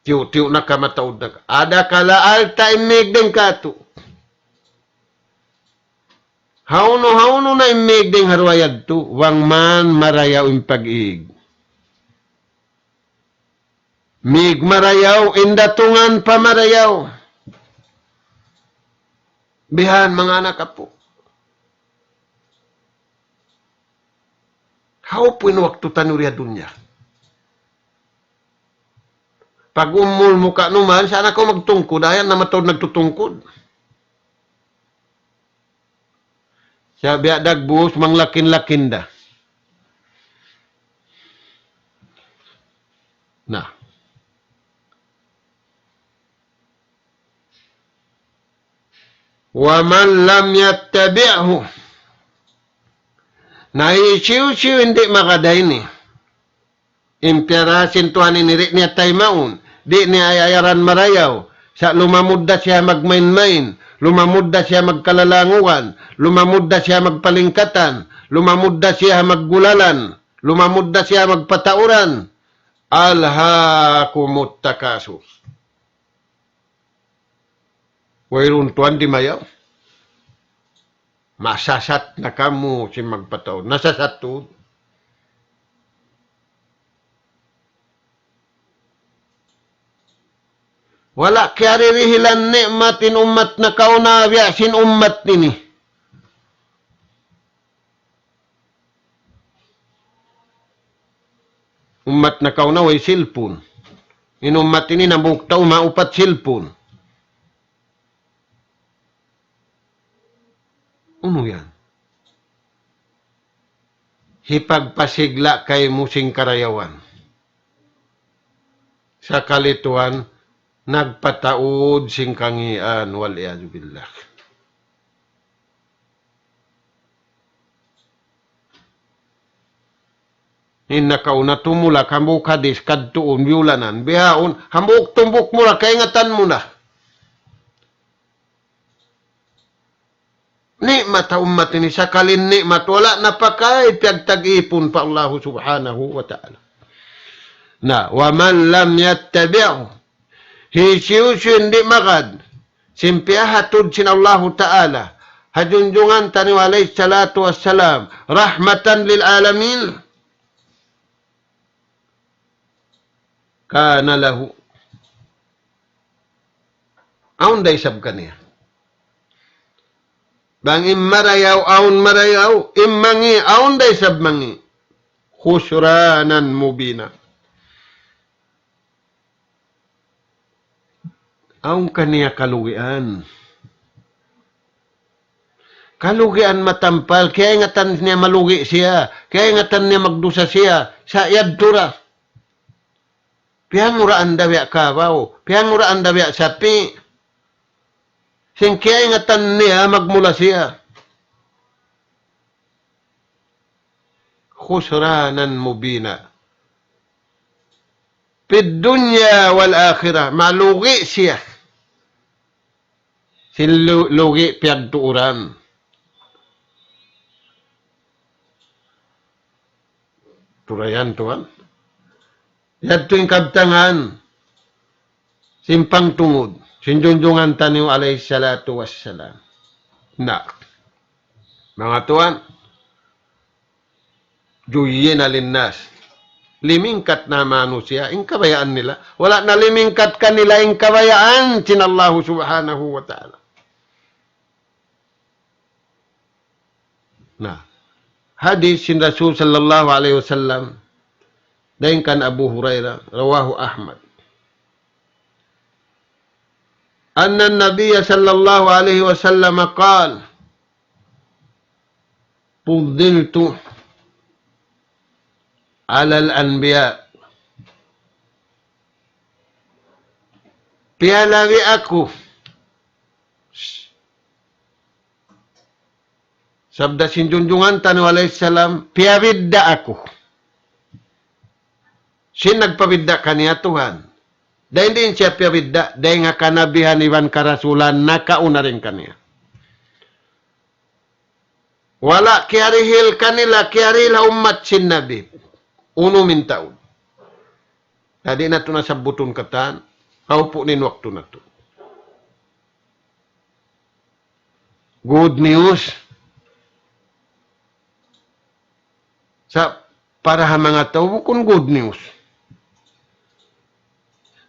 Tiyu'-tiyu' na ka mataud na ka. Adakala alta' in mīg dayn kātu'. Hawnu-hawnu na in mīg dayn ha duwa yadtu, bang man marayaw in pag-īg. Mīg marayaw, in datungan pa marayaw. Bihan manga anak apu'. Hawpu in waktu taniyu di ha dunya. Pag-umul mu ka'numan, sa' na kaw magtungkud, ayaw na mataud nagtutungkud. Sa' biya' dagbus, manglakin-lakin da. Na. ومن لم يتبعه. Na hisiyu-siyu in di' magad ini. In piyarā sin Tuhan ini di' niya taymaun, di' niya ayayaran marayaw, sa' lumamud da siya magmain-main, lumamud da siya magkalalangugan, lumamud da siya magpalingkatan, lumamud da siya maggulalan, lumamud da siya magpatauran. ألهاكم التكاثر. Wayruun tuwan dimayaw. Masasat na kamu sin magpataud. Nasasat tuud. Wala' kiyaririhilan ni'mat in ummat nakauna biya' sin ummat ini. Ummat nakauna way cellphone. In ummat ini hambuuk tau maupat cellphone. Unu yan? Hipagpasigla' kaymu sin karayawan. Sakali tuwan, nagpataud sin kangīan, wal iyadhu billah. In nakauna tumulak, hambuuk hadis, kadtuun, biyulanan, bihaun, hambuuk tumbuk mu na, kaingatan mu na. Ni'mat ha ummat ini, sakali ni'mat, wala' na pakay piyagtag-ipun pa Allahu Subhanahu wa Ta'ala. Na, ومن لم يتبعه, hisiyu-siyu in di' magad sin piyahatud sin Allahu Ta'ala ha junjungan taniyu alayhi salatu wassalam, رحمة للعالمين, كان له, awn da isab kaniya. Bang in marayaw, awn marayaw, in mangī', awn da isab mangī'. خسرانا مبينا. Awn kaniya kalugian. Kalugian matampal, kiyaingatan niya malugi' siya, kiyaingatan niya magdusa siya, sa' yadtu ra. Piyanguraan da biya' kabaw, piyanguraan da biya' sapi'. Sin kiyaingatan niya magmula siya. خسرانا مبينا. في الدنيا والآخرة, malugi' siya. Sin lu-, lugi' piyagtuuran. Turayan tuwan. Yadtu in kabtangan sin pangtungud sin junjungan taniyu alayhi salatu wassalam. Na, manga tuwan, زين للناس. Limingkat na manusiya' in kabayaan nila. Wala' na limingkat kanila in kabayaan sin Allahu Subhanahu wa Ta'ala. Na, hadis sin Rasul sallallahu alayhi wasallam, dayn kan Abu Hurairah, رواه أحمد. أن النبي صلى الله عليه وسلم قال: فضلت على الأنبياء. Piyalabi aku. Sabda sin junjungan taniyu alayhi salam, piyabidda' aku. Sin nagpabidda' kaniya Tuhan. Dayn diin siya piyabidda', dayn ha kanabihan iban karasulan nakauna dayn kaniya. Wala' kiyarihil kanila, kiyarihil ha ummat sin Nabi. Unu in taud. Na di' natu' na sabbutun katan, kaupu' na in waktu natu'. Good news. Sa' para ha manga tau bukun good news.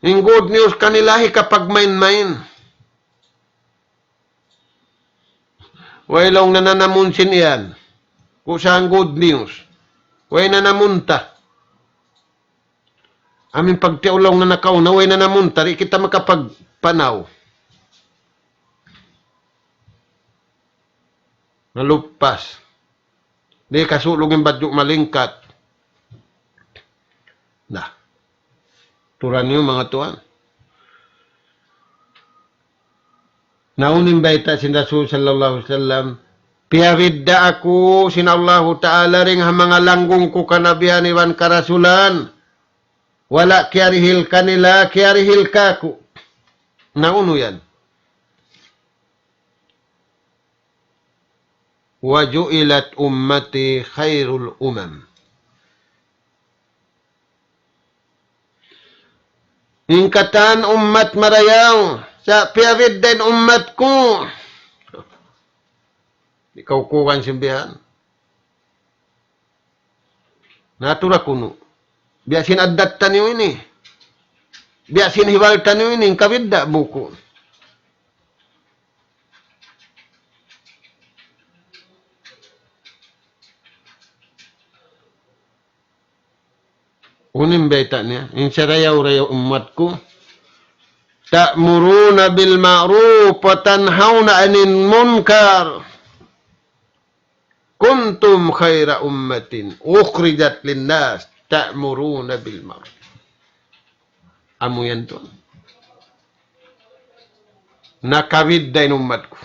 In good news kanila hikapagmain-main. Way laung nananamun sin iyan. Ku sa' in good news. Way nanamun ta. Amu in pagtiyaun laung na nakauna, way nanamun ta, di' kita makapagpanaw. Naluppas. Di' kasulug in badju' malingkat. Na. Turan niyu manga tuwan. Na unu in bayta' sin Rasul sallallahu alayhi wasallam, piyabidda' aku sin Allahu Ta'ala dayn ha manga langgung ku kanabihan iban karasulan. Wala' kiyarihil kanila, kiyarihil kāku'. Na unu yan? وجعلت أمتي خير الأمم. In katan ummat marayaw, sa' piyabidda' in ummat ku. Di' kawkugan sin bihan. Natu' ra kunu'. Biya' sin addat taniyu ini. Biya' sin hibal taniyu ini, in kabidda' buku. Unu in bayta' niya, in sarayaw-rayaw ummat ku, تأمرون بالمعروف وتنهون عن المنكر. كنتم خير أمة أخرجت للناس تأمرون بالمعروف. Amu yan tuwan. Nakabidda' in ummat ku.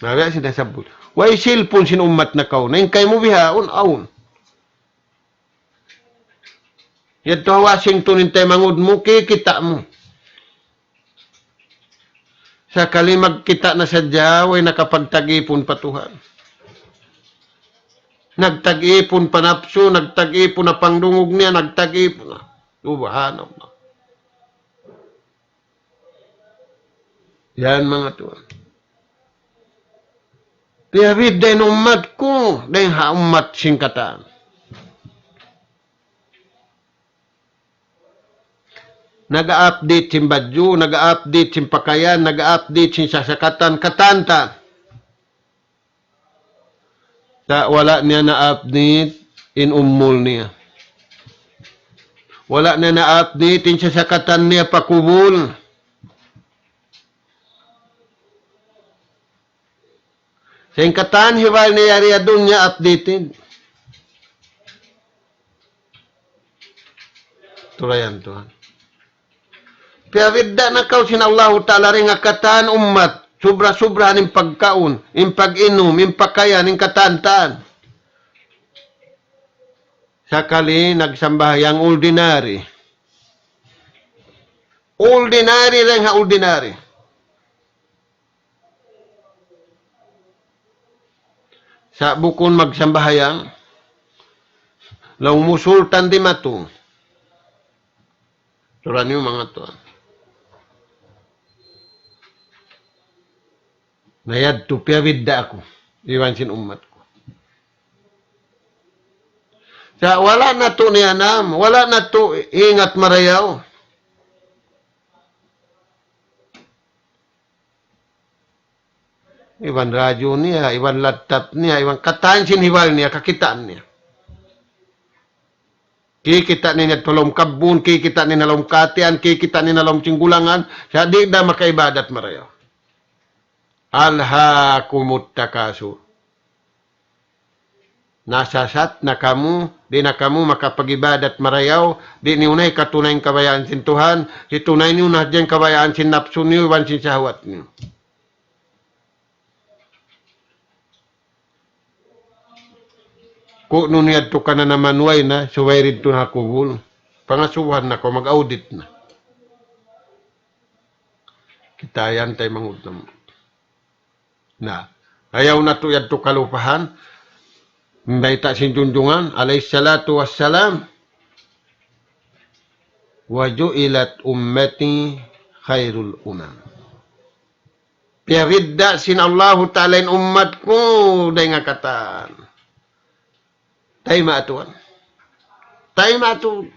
Na biya' sin nasabbut. Way cellphone sin ummat nakauna. In kaymu bihaun, awn. Yadtu ha Washington in taymanghud mu, kikita' mu. Sakali magkita' na sadja, way nakapagtag-ipun pa Tuhan. Nagtag-ipun pa napsu, nagtag-ipun na pangdungug niya, nagtag-ipun na. Subhanallah. Yan, manga tuwan. Piyabidda' in ummat ku dayn ha ummat sin katan. Naga-update sin badju', naga-update sin pakayan, naga-update sin sasakatan, katan-katan. Sa' wala' niya na-update in umul niya. Wala' niya na-update in sasakatan niya pa kubul. Sa' in katan hibal niya yari ha dunya updated. Tulayan tuwan. Piyabidda' na kaw sin Allahu Ta'ala dayn ha katan ummat, subra-subrahan in pagkaun, in pag-inum, in pakayan, in katan-katan. Sakali nagsambahayang ordinary. Ordinary dayn ha ordinary. Sa' bukun magsambahayang, laung mu sultan dimatung. Sura niyu manga tuwan. Na yadtu piyabidda' aku iban sin ummat ku. Sa' wala' natu' niyanam, wala' natu' ingat marayaw. Iban radyu niya, iban laptop niya, iban katan sin hibal niya, kakitaan niya. Kikita' niya ha lawm kabbun, kikita' niya ha lawm katian, kikita' niya ha lawm singgulangan, sa' di' da makaibadat marayaw. ألهاكم التكاثر. Nasasat na kamu, di' na kamu makapag-ibadat marayaw, di' niyu na hikatunay in kabayaan sin Tuhan, hitunay niyu na hadja in kabayaan sin napsu niyu, iban sin sahwat niyu. Kunu' niya yadtu kananaman way na, subay didtu na ha kubul. Pangasubuhan na kaw, mag-audit na. Kita' yan taymanghud namu'. Na, ayaw natu' yadtu kalupahan. Bayta' sin Junjungan, alayhis salatu wassalam, وجعلت أمتي خير الأمم. Piyabidda' sin Allahu Ta'ala in ummat ku dayn ha katan. Tayma' tuwan. Tayma' tuwan.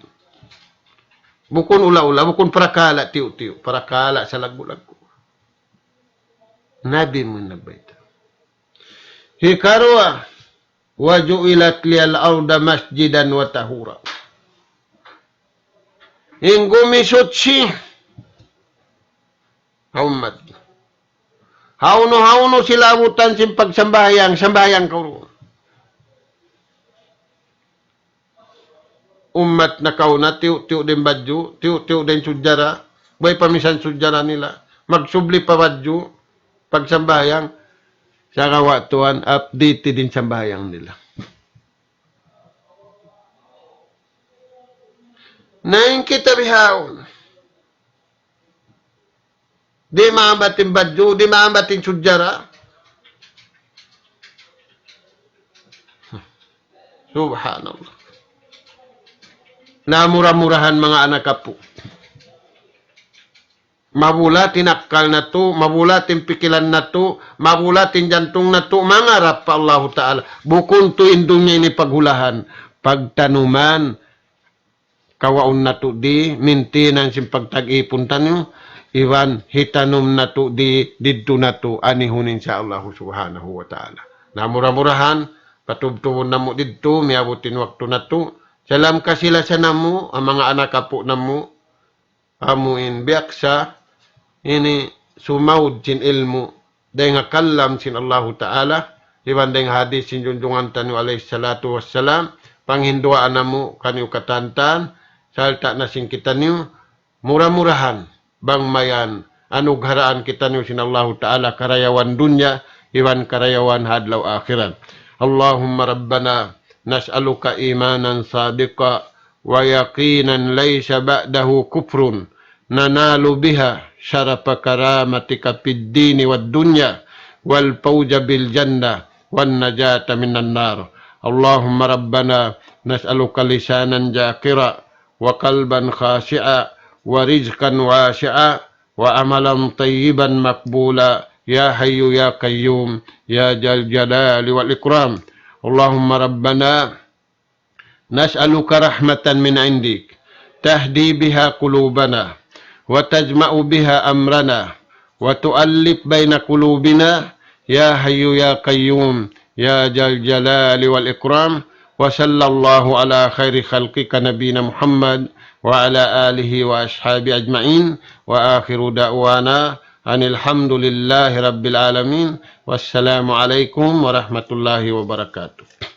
Bukun ula-ula, bukun parakala' tiyu'-tiyu', parakala' salaggu'-laggu'. Nabi mu in nagbayta'. Hikaruwa, وجعلت لي الأرض مسجدا وطهورا. In gumi suchi ha ummat. Hawnu-hawnu sila abutan sin pagsambahayang, sambahayang kaw duun. Ummat nakauna, tiyu'-tiyu' da in badju', tiyu'-tiyu' da in sujjara, way pa misan sujjara nila. Magsubli pa badju', pagsambahayang, sagawa' tuwan, updated in sambahayang nila. Na in kita bihaun. Di' maambat in badju', di' maambat in sujjara. Subhanallah. Na mura-murahan manga anak apu'. Mabulat in akkal natu', mabulat in pikilan natu', mabulat in jantung natu', mangarap pa Allahu Ta'ala. Bukun tuud in dunya ini paghulahan, pagtanuman, kawaun natu' di, maintenance sin pagtag-ipun taniyu, iban hitanum natu' di, didtu natu', anihun insya Allahu Subhanahu wa Ta'ala. Na mura-murahan, patubtubun namu' didtu, miyabut in waktu natu', salam kasi-lasa namu', ha manga anak apu' namu', amu in biyaksa ini sumaud sin ilmu' dayn ha kalam sin Allahu Ta'ala, iban dayn ha hadith sin junjungan taniyu alayhi salatu wassalam, panghinduwaa namu' kaniyu katantan, sarta' na sin kitaniyu, mura-murahan, bang mayan, anugharaan kitaniyu sin Allahu Ta'ala karayawan dunya, iban karayawan ha adlaw akhirat. اللهم ربنا نسألك إيمانا صادقا ويقينا ليس بعده كفر ننال بها شرف كرامتك في الدين والدنيا والفوز بالجنة والنجاة من النار. اللهم ربنا نسألك لسانا ذاكرا وقلبا خاشعا ورزقا واسعا وعملا طيبا مقبولا يا حي يا قيوم يا ذا الجلال والإكرام. اللهم ربنا نسألك رحمة من عندك تهدي بها قلوبنا وتجمع بها أمرنا وتؤلف بين قلوبنا يا حي يا قيوم يا ذا الجلال والإكرام. وصلى الله على خير خلقك نبينا محمد وعلى آله وأصحابه أجمعين. وآخر دعوانا أن الحمد لله رب العالمين. والسلام عليكم ورحمة الله وبركاته.